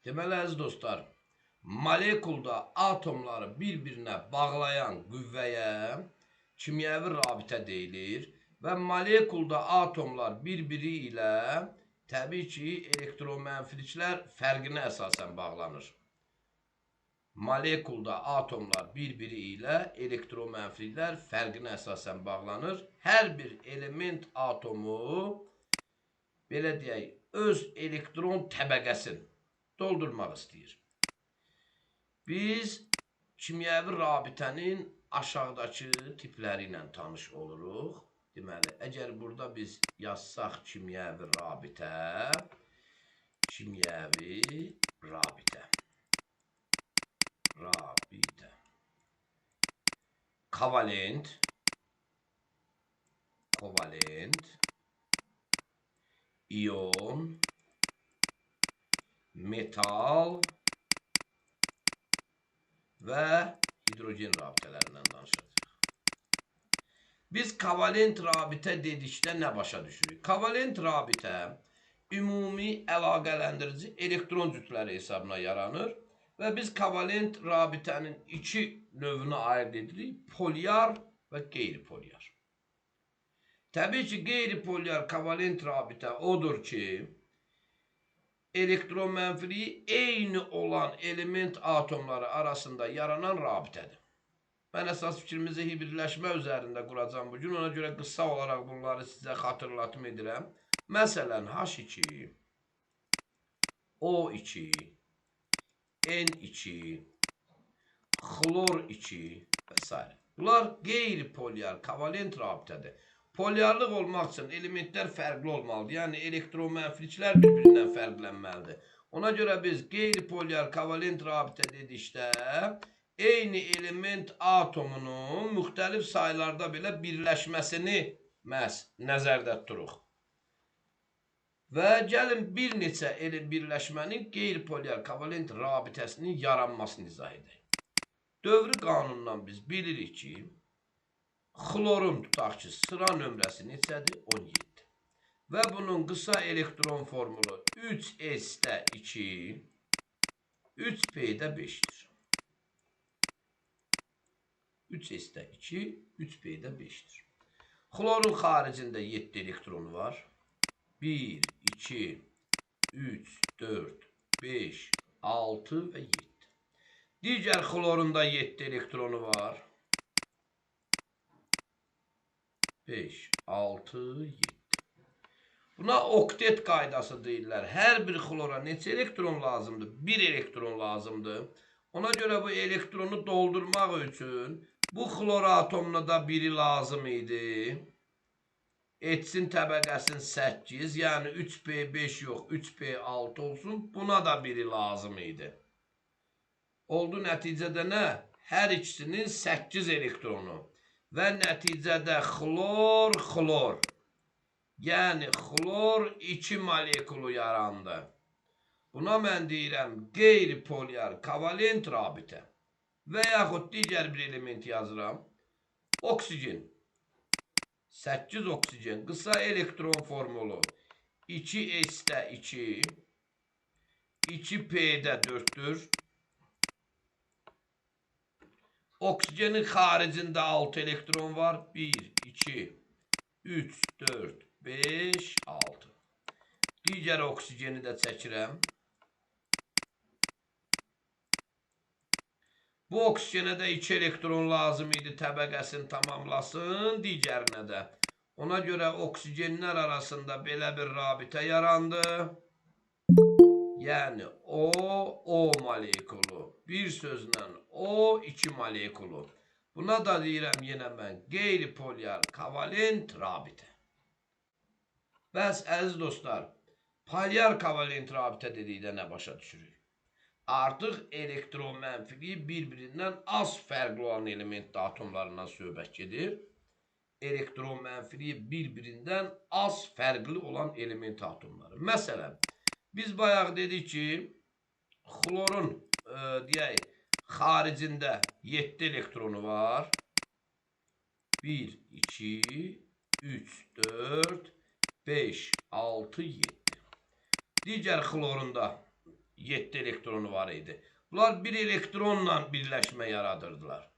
Deməli, əziz dostlar, molekulda atomları bir-birinə bağlayan qüvvəyə kimyəvi rabitə deyilir və molekulda atomlar bir-biri ilə təbii ki, elektromənfiliklər fərqinə əsasən bağlanır. Molekulda atomlar bir-biri ilə elektromənfiliklər fərqinə əsasən bağlanır. Hər bir element atomu, belə deyək, öz elektron təbəqəsini doldurmaq istəyir. Biz kimyəvi rabitənin aşağıdakı tipləri ilə tanış oluruq. Deməli, əgər burada biz yazsaq kimyəvi rabitə, kimyəvi rabitə, rabitə, kovalent, kovalent, iyon, metal və hidrogen rabitələrindən danışacağıq. Biz kovalent rabitə dedikdə nə başa düşürük? Kovalent rabitə ümumi əlaqələndirici elektron cütləri hesabına yaranır və biz kovalent rabitənin iki növünü ayırd edirik: polyar və qeyri-polyar. Təbii ki, qeyri-polyar kovalent rabitə odur ki, elektromənfiliyi eyni olan element atomları arasında yaranan rabitədir. Mən əsas fikrimizi hibridləşmə üzərində quracağam bugün. Ona görə qısa olaraq bunları sizə xatırlatma edirəm. Məsələn, H2, O2, N2, xlor 2 və s. Bunlar qeyri-polyar kovalent rabitədir. Polyarlıq olmaq üçün elementlər fərqli olmalıdır. Yəni, elektromənfiliklər bir-birindən fərqlənməlidir. Ona görə biz qeyri-polyar kovalent rabitə dedikdə, eyni element atomunun müxtəlif saylarda belə birləşməsini məhz nəzərdə tuturuq. Və gəlin bir neçə birləşmənin qeyri-polyar kovalent rabitəsinin yaranmasını izah edək. Dövrü qanundan biz bilirik ki, xlorun tutaq ki, sıra nömrəsi neçədir? 17. Və bunun qısa elektron formulu 3S-də 2, 3P-də 5-dir. 3S-də 2, 3P-də 5-dir. Xlorun xaricində 7 elektronu var. 1, 2, 3, 4, 5, 6 və 7. Digər xlorun da 7 elektronu var. 5, 6, 7. Buna oktet qaydası deyirlər. Hər bir xlora neçə elektron lazımdır? 1 elektron lazımdır. Ona görə bu elektronu doldurmaq üçün bu xlor atomuna da biri lazım idi. Etsin təbəqəsin 8, yəni 3P5 yox, 3P6 olsun. Buna da biri lazım idi. Oldu nəticədə nə? Hər ikisinin 8 elektronu. Və nəticədə xlor, xlor. Yəni xlor 2 molekulu yarandı. Buna mən deyirəm qeyri-polyar kovalent rabitə. Və yaxud digər bir element yazıram. Oksigen. 8 oksigen. Qısa elektron formulu 2S-də 2, 2P-də 4-dür. Oksigenin xaricində 6 elektron var. 1, 2, 3, 4, 5, 6. Digər oksigeni də çəkirəm. Bu oksigenə də 2 elektron lazım idi, təbəqəsini tamamlasın, digərinə də. Ona görə oksigenlər arasında belə bir rabitə yarandı. Yəni O, O molekulu. Bir sözlə O2 molekulu. Buna da deyirəm yenə mən qeyri-polyar kovalent rabitə. Bəs əziz dostlar, polyar kovalent rabitə dedikdə nə başa düşürük? Artıq elektromənfiliyi bir-birindən az fərqli olan element atomlarından söhbət gedir. Elektromənfiliyi bir-birindən az fərqli olan element atomları. Məsələn, biz bayaq dedik ki, xlorun deyək, xaricində 7 elektronu var. 1, 2, 3, 4, 5, 6, 7. Digər xlorun da 7 elektronu var idi. Bunlar bir elektronla birləşmə yaradırdılar.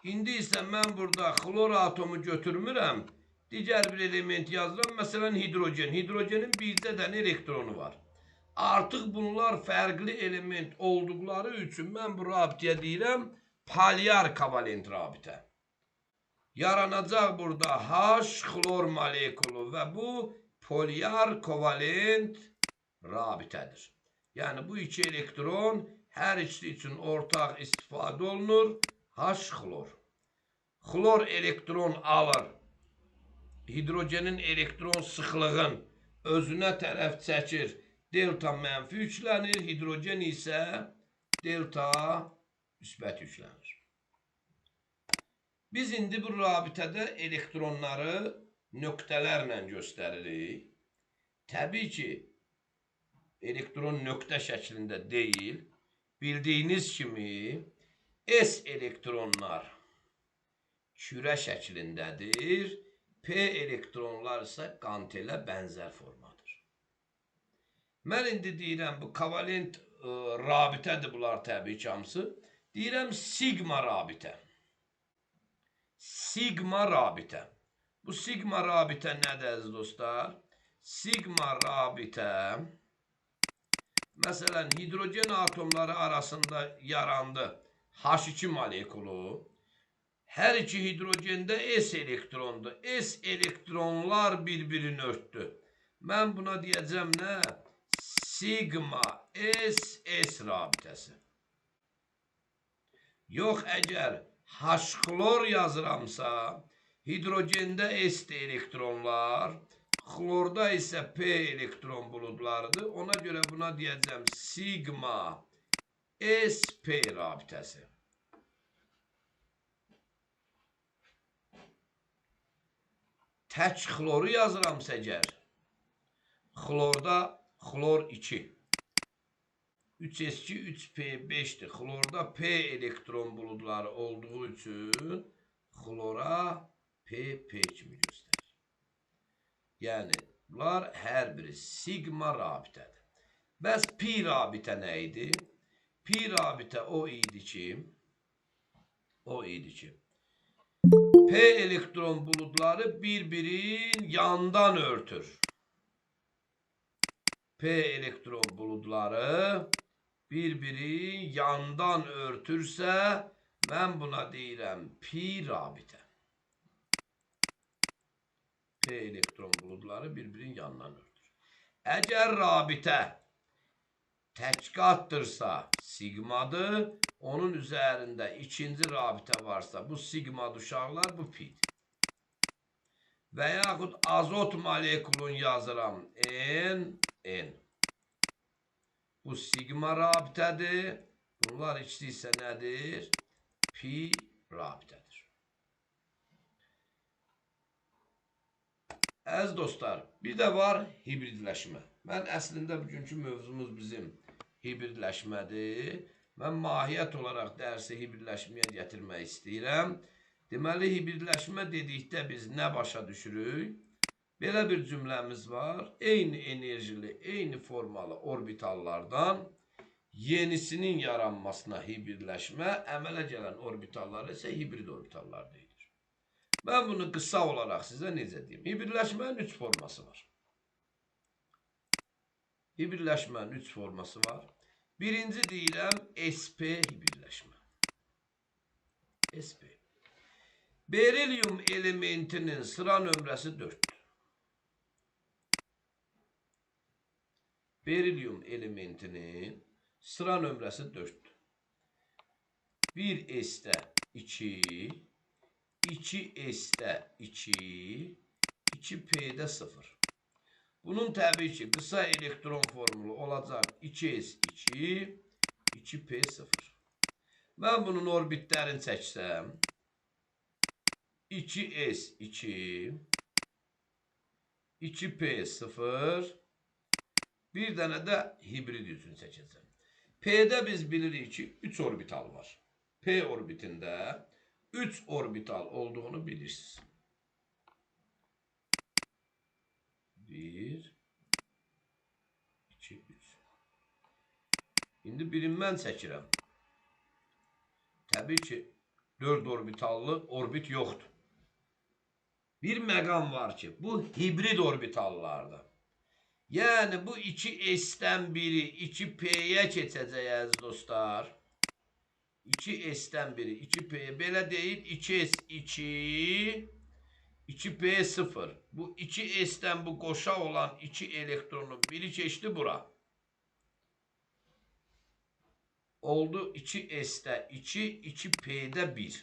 İndi isə mən burada xlor atomu götürmürəm. Digər bir element yazıram. Məsələn, hidrogen. Hidrogenin bircə dənə elektronu var. Artıq bunlar fərqli element olduqları üçün mən bu rabitəyə deyirəm polyar kovalent rabitə. Yaranacaq burada H xlor molekulu və bu polyar kovalent rabitədir. Yəni bu iki elektron hər ikisi üçün ortaq istifadə olunur. H xlor. Xlor elektron alır. Hidrogenin elektron sıxlığın özünə tərəf çəkir. Delta mənfi yüklənir, hidrogen isə delta müsbət yüklənir. Biz indi bu rabitədə elektronları nöqtələrlə göstəririk. Təbii ki, elektron nöqtə şəklində deyil. Bildiyiniz kimi S elektronlar kürə şəklindədir. P elektronlar isə qantelə bənzər formadır. Mən indi deyirəm, bu kovalent rabitədir bunlar təbii ki hamısı. Deyirəm sigma rabitə. Sigma rabitə. Bu sigma rabitə nədir əziz dostlar? Sigma rabitə, məsələn, hidrogen atomları arasında yarandı H2 molekulu. Hər iki hidrogendə S elektrondur. S elektronlar bir-birini örtdü. Mən buna deyəcəm nə? Sigma SS rabitəsi. Yox, əgər H-xlor yazıramsa, hidrogendə S elektronlar, xlorda isə P elektron buludlarıdır. Ona görə buna deyəcəm sigma SP rabitəsi. Tək xloru yazıramsa əgər, xlorda xlor 2. 3S2, 3P5-dir. Xlorda P elektron buludları olduğu üçün xlora PP kimi göstərir. Yəni, bunlar hər biri sigma rabitədir. Bəs pi rabitə nə idi? Pi rabitə o idi ki, P elektron buludları bir-birin yandan örtür. P elektron buludları bir-birin yandan örtürsə, mən buna deyirəm pi rabitə. P elektron buludları bir-birin yandan örtür. Əgər rabitə tək qatdırsa sigmadır, onun üzərində ikinci rabitə varsa bu sigmadır uşaqlar, bu pidir. Və yaxud azot molekulunu yazıram N, N. Bu sigma rabitədir. Bunlar ikisi isə nədir? Pi rabitədir. Əziz dostlar, bir də var hibridləşmə. Mən əslində bugünkü mövzumuz bizim hibridləşmədir. Mən mahiyyət olaraq dərsi hibridləşməyə gətirmək istəyirəm. Deməli, hibridləşmə dedikdə biz nə başa düşürük? Belə bir cümləmiz var. Eyni enerjili, eyni formalı orbitallardan yenisinin yaranmasına hibridləşmə, əmələ gələn orbitallar isə hibrid orbitallar deyilir. Mən bunu qısa olaraq sizə necə deyim? Hibridləşmənin 3 forması var. Hibridləşmənin 3 forması var. Birinci deyirəm SP hibridləşmə. SP. Berilyum elementinin sıra nömrəsi 4-dür. Berilyum elementinin sıra nömrəsi 4-dür. 1S-də 2, 2S-də 2, 2P-də 0. Bunun təbii ki, qısa elektron formulu olacaq 2S2, 2P0. Mən bunun orbitlərini çəksəm, 2S2, 2P0, bir dənə də hibrid üçün çəkəcəm. P-də biz bilirik ki, 3 orbital var. P orbitində 3 orbital olduğunu bilirsiniz. 1, 2, 3. İndi birini mən çəkirəm. Təbii ki, 4 orbitallı orbit yoxdur. Bir məqam var ki, bu hibrid orbitallardır. Yəni, bu 2S-dən biri 2P-yə keçəcək, əziz dostlar. 2S-dən biri 2P-yə. Belə deyil, 2S2, 2P0. Bu 2S-dən bu qoşa olan 2 elektronun biri keçdi bura. Oldu 2S-də 2, 2P-də 1.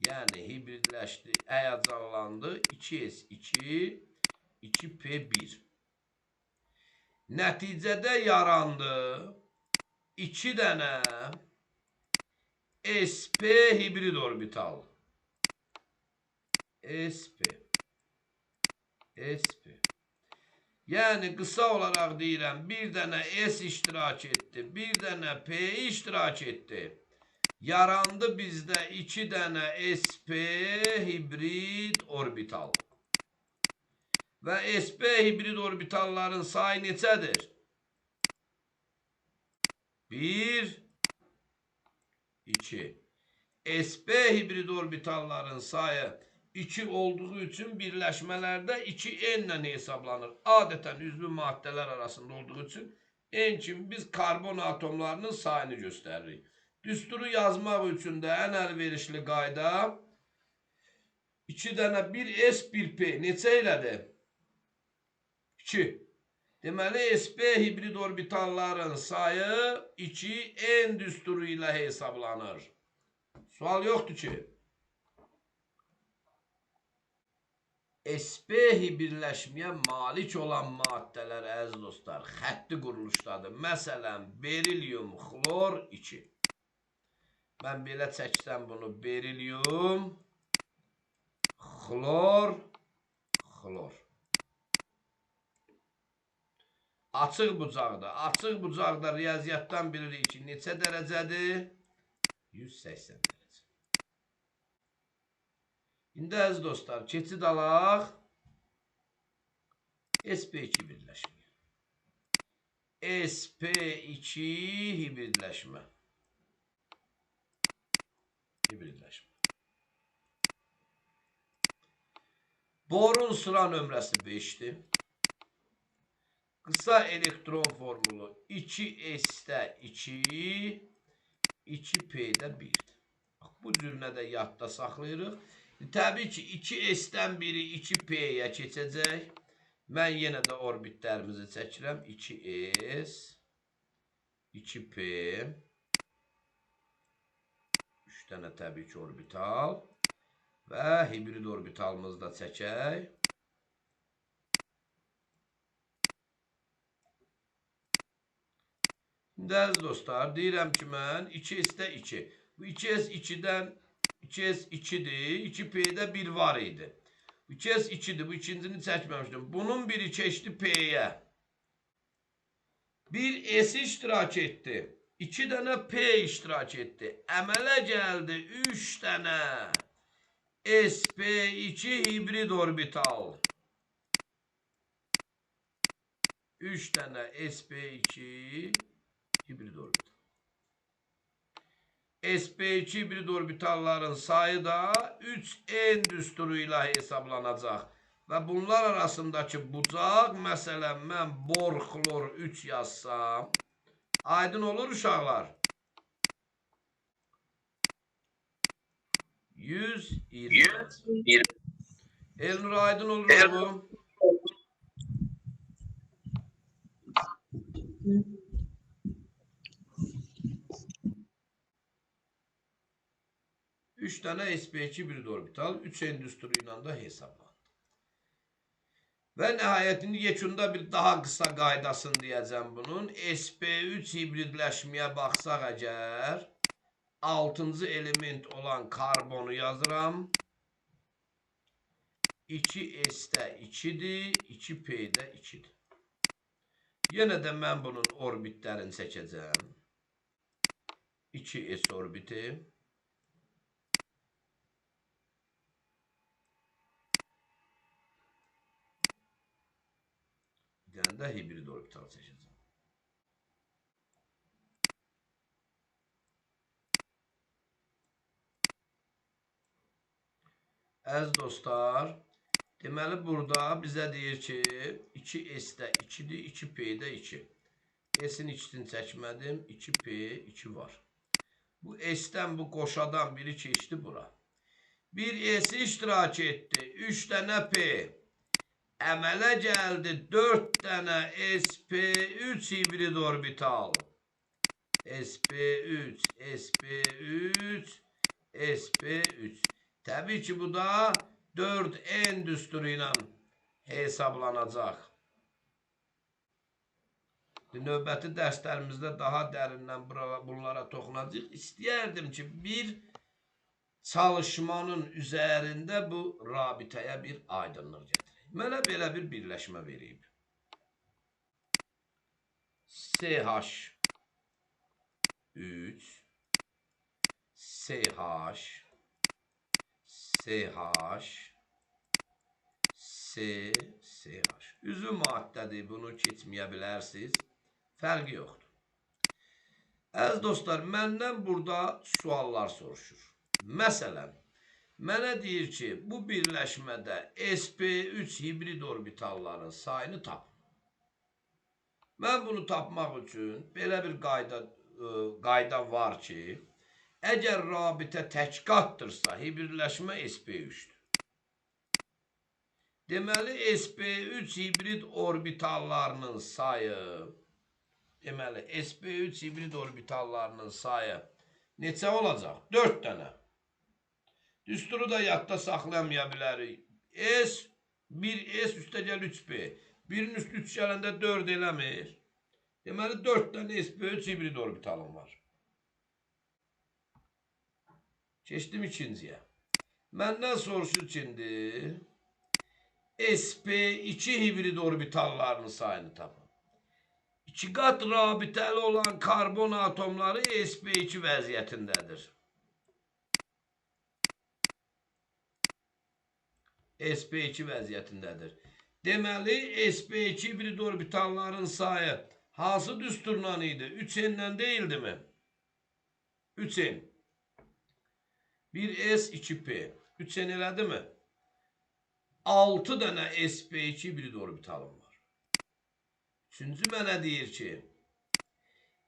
Yəni, hibridləşdi, həyəcanlandı. 2S2, 2P1. Nəticədə yarandı 2 dənə SP hibrid orbital. SP. SP. Yəni, qısa olaraq deyirəm, bir dənə S iştirak etdi, bir dənə P iştirak etdi. Yarandı bizdə 2 dənə SP hibrid orbital. Və SP hibrid orbitalların sayı neçədir? 1, 2. SP hibrid orbitalların sayı 2 olduğu üçün birləşmələrdə 2N ilə hesablanır. Adətən üzvü maddələr arasında olduğu üçün N kimi biz karbon atomlarının sayını göstəririk. Düsturu yazmaq üçün də ən əlverişli qayda 2 dənə 1S, 1P neçə elədi? 2. Deməli, SP hibrid orbitalların sayı 2N düsturu ilə hesablanır. Sual yoxdur ki. SP hibridləşməyə malik olan maddələr, əziz dostlar, xətti quruluşdadır. Məsələn, berilium xlor 2. Mən belə çəksəm bunu, berilium xlor, xlor. Açıq bucaqda. Açıq bucaqda riyaziyyatdan bilirik ki, neçə dərəcədir? 180 dərəcə. İndi əziz dostlar, keçid alaq SP2 birləşməyə. SP2 hibridləşmə. Hibridləşmə. Borun sıra nömrəsi 5-dir. Qısa elektron formulu 2S-də 2, 2P-də 1-dir. Bax, bu cürünə də yadda saxlayırıq. Təbii ki, 2S-dən biri 2P-yə keçəcək. Mən yenə də orbitlərimizi çəkirəm. 2S, 2P, 3 dənə təbii ki, orbital və hibrid orbitalımızı da çəkək. İndi əziz dostlar, deyirəm ki, mən 2S-də 2. Bu 2S 2-dən 2S 2-dir, 2P-də 1 var idi. 2S 2-dir, bu ikincini çəkməmişdim. Bunun biri keçdi P-yə. Bir S iştirak etdi. 2 dənə P iştirak etdi. Əmələ gəldi 3 dənə SP2 hibrid orbital. 3 dənə SP2 hibrid orbital. SP2 hibrid orbitalların sayı da 3N düsturu ilə hesablanacaq. Və bunlar arasındakı bucaq, məsələn, mən bor, xlor 3 yazsam, aydın olur uşaqlar. 120. Elnur, aydın olur oğlum. 3 dənə SP2 hibrid orbital 3N düsturu ilə də hesablandı. Və nəhayətində yekunda bir daha qısa qaydasını deyəcəm bunun. SP3 hibridləşməyə baxsaq əgər, 6-cı element olan karbonu yazıram. 2S-də 2-dir, 2P-də 2-dir. Yenə də mən bunun orbitlərini çəkəcəm. 2S orbiti. Bir dənə də hibrid orbital çəkəcəm. Əziz dostlar, deməli burada bizə deyir ki, 2S-də 2-dir, 2P-də 2. S-in ikisini çəkmədim, 2P, 2 var. Bu S-dən, bu qoşadan biri keçdi bura. Bir S iştirak etdi, 3 dənə P. Əmələ gəldi 4 dənə SP3 hibrid orbital. SP3, SP3, SP3. Təbii ki, bu da 4N düsturu ilə hesablanacaq. Növbəti dərslərimizdə daha dərindən bunlara toxunacaq. İstəyərdim ki, bir çalışmanın üzərində bu rabitəyə bir aydınlıq gətirək. Mənə belə bir birləşmə verib. CH3, CH, CH, C, CH. Üzvü maddədir, bunu keçməyə bilərsiniz. Fərqi yoxdur. Əziz dostlar, məndən burada suallar soruşur. Məsələn, mənə deyir ki, bu birləşmədə SP3 hibrid orbitalların sayını tap. Mən bunu tapmaq üçün belə bir qayda var ki, əgər rabitə tək qatdırsa, hibridləşmə SP3-dür. Deməli, SP3 hibrid orbitallarının sayı, deməli, SP3 hibrid orbitallarının sayı neçə olacaq? 4 dənə. Düsturu da yadda saxlamaya bilərik. S, 1S üstəgəl 3P. Birinin üstü 3 gələndə 4 eləmir. Deməli, 4 dənə SP3 hibrid orbitalım var. Keçdim ikinciyə. Məndən soruşur ki, SP2 hibrid orbitallarının sayını tapın. İki qat rabitəli olan karbon atomları SP2 vəziyyətindədir. SP2 vəziyyətindədir. Deməli, SP2 hibrid orbitalların sayı hansı düsturla idi? 3N-lə deyildimi? 3N. 1S, 2P. 3N elədi mi? 6 dənə SP2 hibrid orbitalım var. Üçüncü mənə deyir ki,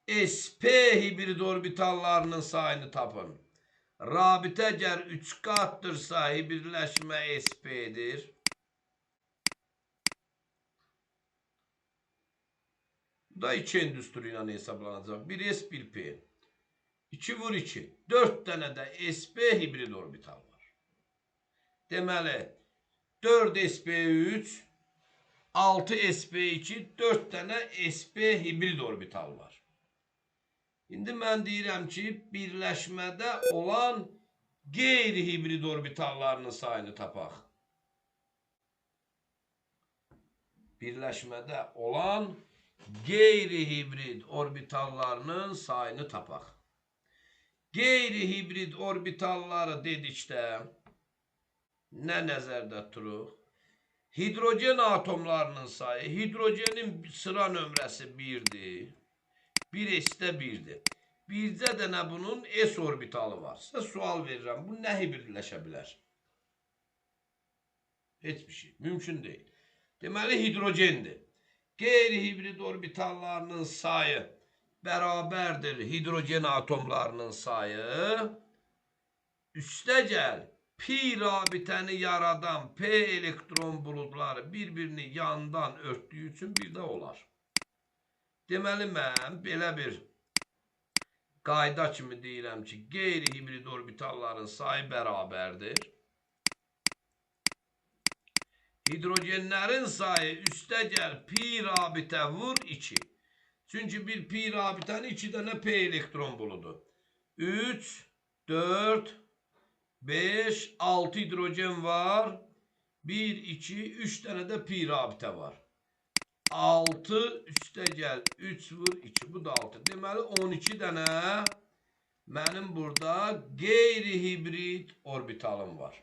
SP hibrid orbitallarının sayını tapın. Rabitə əgər 3 qatdırsa, hibridləşmə SP-dir. Bu da 2N düsturu ilə hesablanacaq. 1S, 1P. 2 vur 2. 4 dənə də SP hibrid orbital var. Deməli, 4 SP3, 6 SP2, 4 dənə SP hibrid orbital var. İndi mən deyirəm ki, birləşmədə olan qeyri-hibrid orbitallarının sayını tapaq. Birləşmədə olan qeyri-hibrid orbitallarının sayını tapaq. Qeyri-hibrid orbitalları dedikdə nə nəzərdə tuturuq? Hidrogen atomlarının sayı, hidrogenin sıra nömrəsi 1-dir. 1S-də 1-dir. Bircə dənə bunun S orbitalı var. Sizə sual verirəm, bu nə hibridləşə bilər? Heç bir şey. Mümkün deyil. Deməli, hidrogendir. Qeyri-hibrid orbitallarının sayı bərabərdir hidrogen atomlarının sayı. Üstəgəl, pi rabitəni yaradan P elektron buludları bir-birini yandan örtdüyü üçün bir də olar. Deməli, mən belə bir qayda kimi deyirəm ki, qeyri-hibrid orbitalların sayı bərabərdir. Hidrogenlərin sayı üstəgəl pi rabitə vur 2. Çünki bir pi rabitənin 2 dənə P elektron buludu. 3, 4, 5, 6 hidrogen var. 1, 2, 3 dənə də pi rabitə var. 6 üstəgəl 3 vur 2. Bu da 6. Deməli 12 dənə mənim burada qeyri-hibrid orbitalım var.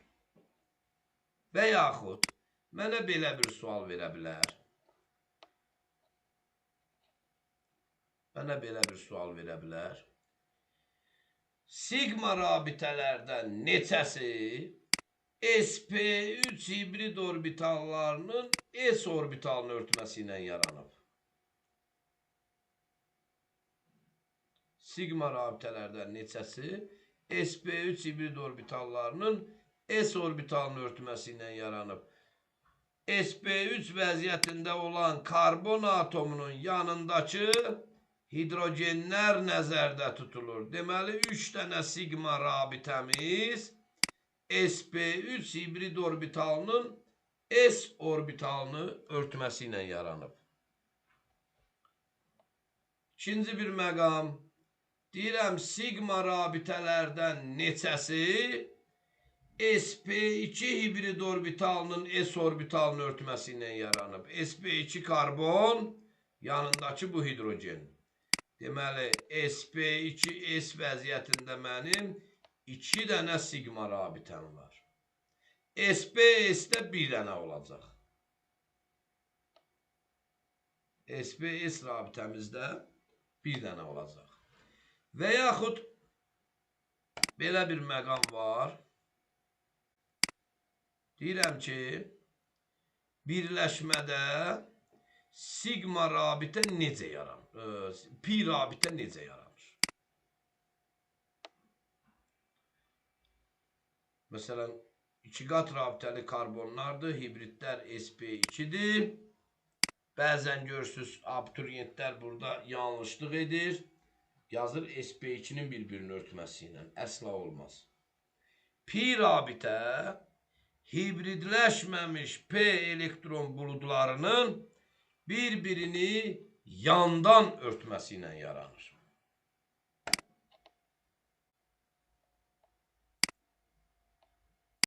Və yaxud mənə belə bir sual verə bilər. Mənə belə bir sual verə bilər. Sigma rabitələrdən neçəsi sp3 hibrid orbitallarının s orbitalını örtməsi ilə yaranıb. Sigma rabitələrdən neçəsi sp3 hibrid orbitallarının s orbitalını örtməsi ilə yaranıb. sp3 vəziyyətində olan karbon atomunun yanındakı hidrogenlər nəzərdə tutulur. Deməli, 3 dənə sigma rabitəmiz sp3 hibrid orbitalının s orbitalını örtməsi ilə yaranıb. İkinci bir məqam. Deyirəm, sigma rabitələrdən neçəsi sp2 hibrid orbitalının s orbitalını örtməsi ilə yaranıb. sp2 karbon, yanındakı bu hidrogen. Deməli, sp2s vəziyyətində mənim 2 dənə sigma rabitəm var. sp-s-də 1 dənə olacaq. sp-s rabitəmizdə 1 dənə olacaq. Və yaxud belə bir məqam var. Deyirəm ki, birləşmədə sigma rabitə necə yaranır? Pi rabitə necə yaranır? Məsələn, iki qat rabitəli karbonlardır, hibridlər sp2-dir. Bəzən görürsünüz, abituriyentlər burada yanlışlıq edir. Yazır sp2-nin bir-birini örtməsi ilə. Əsla olmaz. Pi rabitə hibridləşməmiş P elektron buludlarının bir-birini yandan örtməsi ilə yaranır.